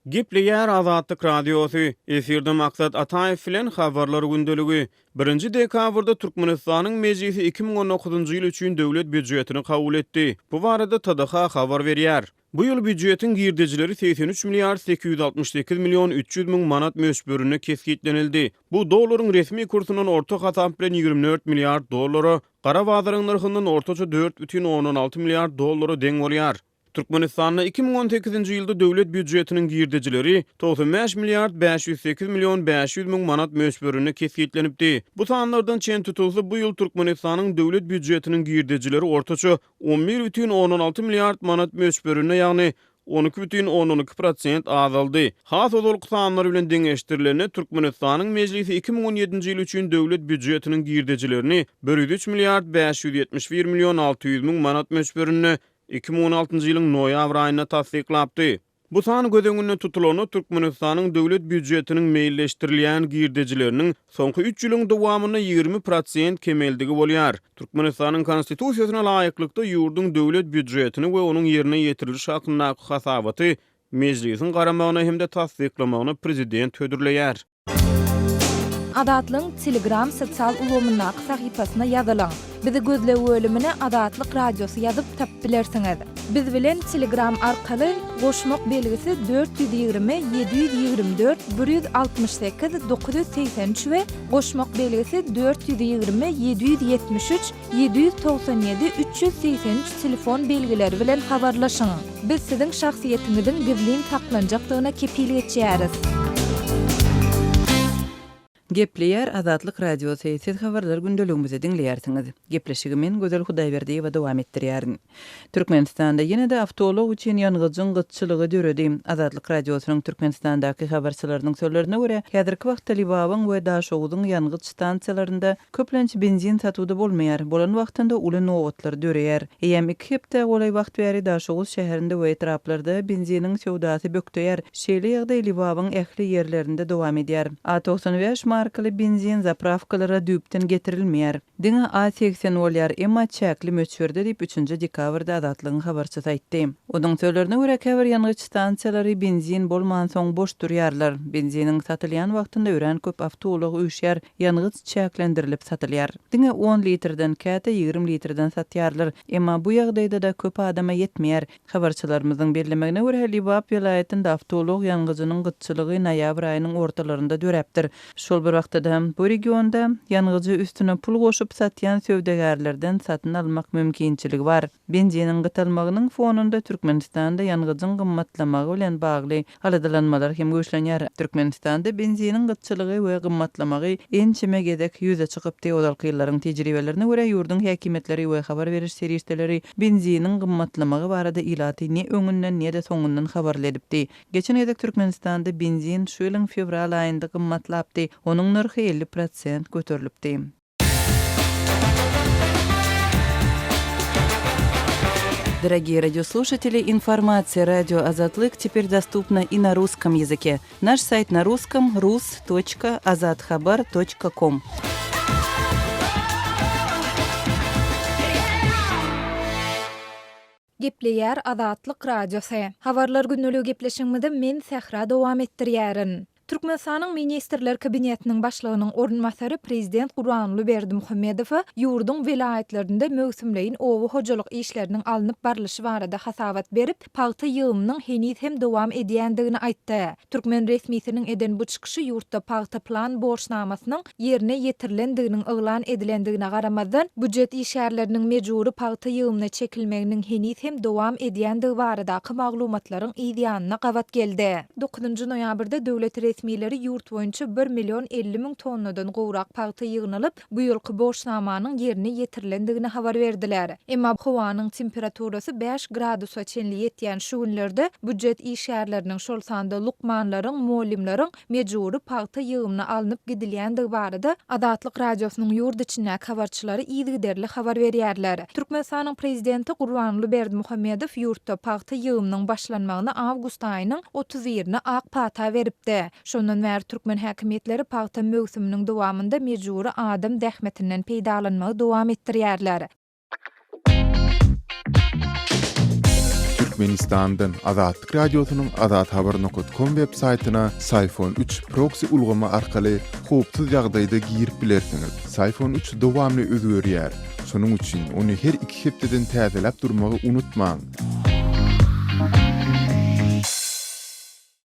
Gepleýär Azatlyk Radiosy, efirde Maksat Ataýew bilen Habarlar gündeligi. Birinji dekabrda Türkmenistanyň Mejlisi 2019-njy ýyl üçin döwlet býujetini kabul etdi. Bu barada TDH habar berýär. Bu ýyl býujetiň girdejileri 83 milliard 868 million 300 müň manat möçberinde kesgitlenildi. Bu dollaryň resmi kursundan orta hasap bilen 24 milliard dollara, gara bazaryň nyrhyndan ortaça 4,6 milliard dollara deň bolýar. Türkmenistanda 2018-nji ýylda döwlet býujetiniň girdejileri 95 milliard 508 million 500 müň manat möçberinde kesgitlenipdi. Bu sanlardan çen tutulsa, bu ýyl Türkmenistanyň döwlet býujetiniň girdejileri ortaça 11,6 milliard manat möçberinde, ýagny 12,2 prosent azaldy. Has ozalky sanlar bilen deňeşdirilende, Türkmenistanyň Mejlisi 2017-nji ýyl üçin döwlet býujetiniň girdejilerini 103 milliard 571 million 600 müň manat möçberinde 2016-njy ýylyň noýabr aýynda tassyklapdy. Bu san göz öňünde tutulanda, Türkmenistanyň döwlet býujetiniň meýilleşdirilýän girdejileriniň soňky üç ýylyň dowamynda 20 prosent kemeldigi bolýar. Türkmenistanyň Konstitusiýasyna laýyklykda, ýurduň döwlet býujetini we onuň ýerine ýetirilişi hakyndaky hasabaty Mejlisiň garamagyna hem-de tassyklamagyna Prezident hödürleýär. Azatlygyň Telegram sosial ulgamyndaky sahypasyna ýazylyň. Bizi gözleg bölümine Azatlyk Radiosy ýazyp tapyp bilersiňiz. Biz bilen Telegram arkaly goşmak belgisi 420 724 168 983 we goşmak belgisi 420 773 797 383 telefon belgileri bilen habarlaşyň. Biz siziň şahsyýetiňiziň gizlin saklanjakdygyna kepil geçýäris. Gepleýär Azatlyk Radiosy, siz habarlar gündeligimizi diňleýärsiňiz. Gepleşigi men Gözel Hudaýberdiýewa dowam etdirýärin. Türkmenistanda ýene-de awtoulag üçin ýangyjyň gytçylygy döredi. Azatlyk Radiosynyň Türkmenistandaky habarçylarynyň sözlerine görä, häzirki wagtda Lebabyň we Daşoguzyň ýangyç stansiýalarynda Köplenç benzin satuwda bolmaýar, bolan wagtynda uly nobatlar döreýär. Eýýäm iki hepdä golaý wagt bäri Daşoguz şäherinde we etraplarda benziniň söwdasy bökdeýär. Şeýle ýagdaý Lebabyň ähli ýerlerinde dowam edýär. A 95 markaly benzin zaprawkalara düýpden getirilmeýär. Diňe A 80 bolýar, emma çäkli möçberde diýip, üçünji dekabrda Azatlygyň habarçysy aýtdy. Onuň sözlerine görä, käbir ýangyç stansiýalary benzin bolmansoň boş durýarlar. Benziniň satylýan wagtynda örän köp awtoulag üýşýär, Ýangyç çäklendirilip satylýar. Diňe on litrden, käte 20 litrden satýarlar. Emma bu ýagdaýda-da köp adama ýetmeýär. Habarçylarymyzyň bellemegine görä, Lebap welaýatynda awtoulag ýangyjynyň gytçylygy noýabr aýynyň ortalarynda döräpdir. Şol bir wagtda-da, bu regionda ýangyjy üstüne pul goşup satýan söwdagärlerden satyn almak mümkinçiligi bar. Benziniň gytalmagynyň fonunda Türkmenistanda ýangyjyň gymmatlamagy bilen bagly aladalanmalar hem güýçlenýär. Türkmenistanda benziniň gytçylygy we gymmatlamagy ençeme gezek ýüze çykypdy. Ozalky ýyllaryň tejribelerine görä, ýurduň häkimiýetleri we habar beriş serişdeleri benziniň gymmatlamagy barada ilaty ne öňünden, ne-de soňundan habarly edipdi. Geçen gezek Türkmenistanda benzin şu ýylyň fewral aýynda gymmatlapdy. Onuň nyrhy 50 prosent göterilipdi. Дорогие радиослушатели, информация радио Азатлык теперь доступна и на русском языке. Наш сайт на русском rus.azathabar.com. Gepleýär Azatlyk Radiosy. Habarlar gündeligi gepleşigimizi men Sähra dowam etdirýärin. Türkmenistanyň Ministrler Kabinetiniň Başlygynyň orunbasary Prezident Gurbanguly Berdimuhamedowa ýurduň welaýatlarynda möwsümleýin oba hojalyk işleriniň alnyp barlyşy barada hasabat berip, pagta ýygymynyň heniz hem dowam edýändigini aýtdy. Türkmen resmisiniň eden bu çykyşy ýurtda pagta plan borçnamasynyň ýerine ýetirilendiginiň yglan edilendigine garamazdan, býujet işgärleriniň mejbury pagta ýygymyna çekilmeginiň heniz hem dowam edýändigi baradaky maglumatlaryň yz ýanyna gabat geldi. Dokuzynjy noýabrda döwlet resmileri ýurt boýunça bir million 50 müň tonnadan gowrak pagta ýygnalyp, bu ýylky borçnamanyň ýerine ýetirilendigini habar berdiler. Emma howanyň temperaturasy bäş gradusa çenli ýetýän şu günlerde býujet işgärleriniň, şol sanda lukmanlaryň, mugallymlaryň mejbury pagta ýygymyna alnyp gidilýändigi barada Azatlyk Radiosynyň ýurt içindäki habarçylary yzygiderli habar berýärler. Türkmenistanyň Prezidenti Gurbanguly Berdimuhamedow ýurtda pagta ýygymynyň başlanmagyna awgust aýynyň 31 birine ak pata beripdi. Şondan bäri türkmen häkimiýetleri pagta möwsüminiň dowamynda mejbury adam zähmetinden peýdalanmagy dowam etdirýärler. Türkmenistandan Azatlyk Radiosynyň azathabar nokat kom web saýtyna Syfon üç proksi ulgamy arkaly howpsuz ýagdaýda girip bilersiňiz. Syfon üç dowamly özgerýär. Şonuň üçin ony her iki hepdeden täzeläp durmagy unutmaň.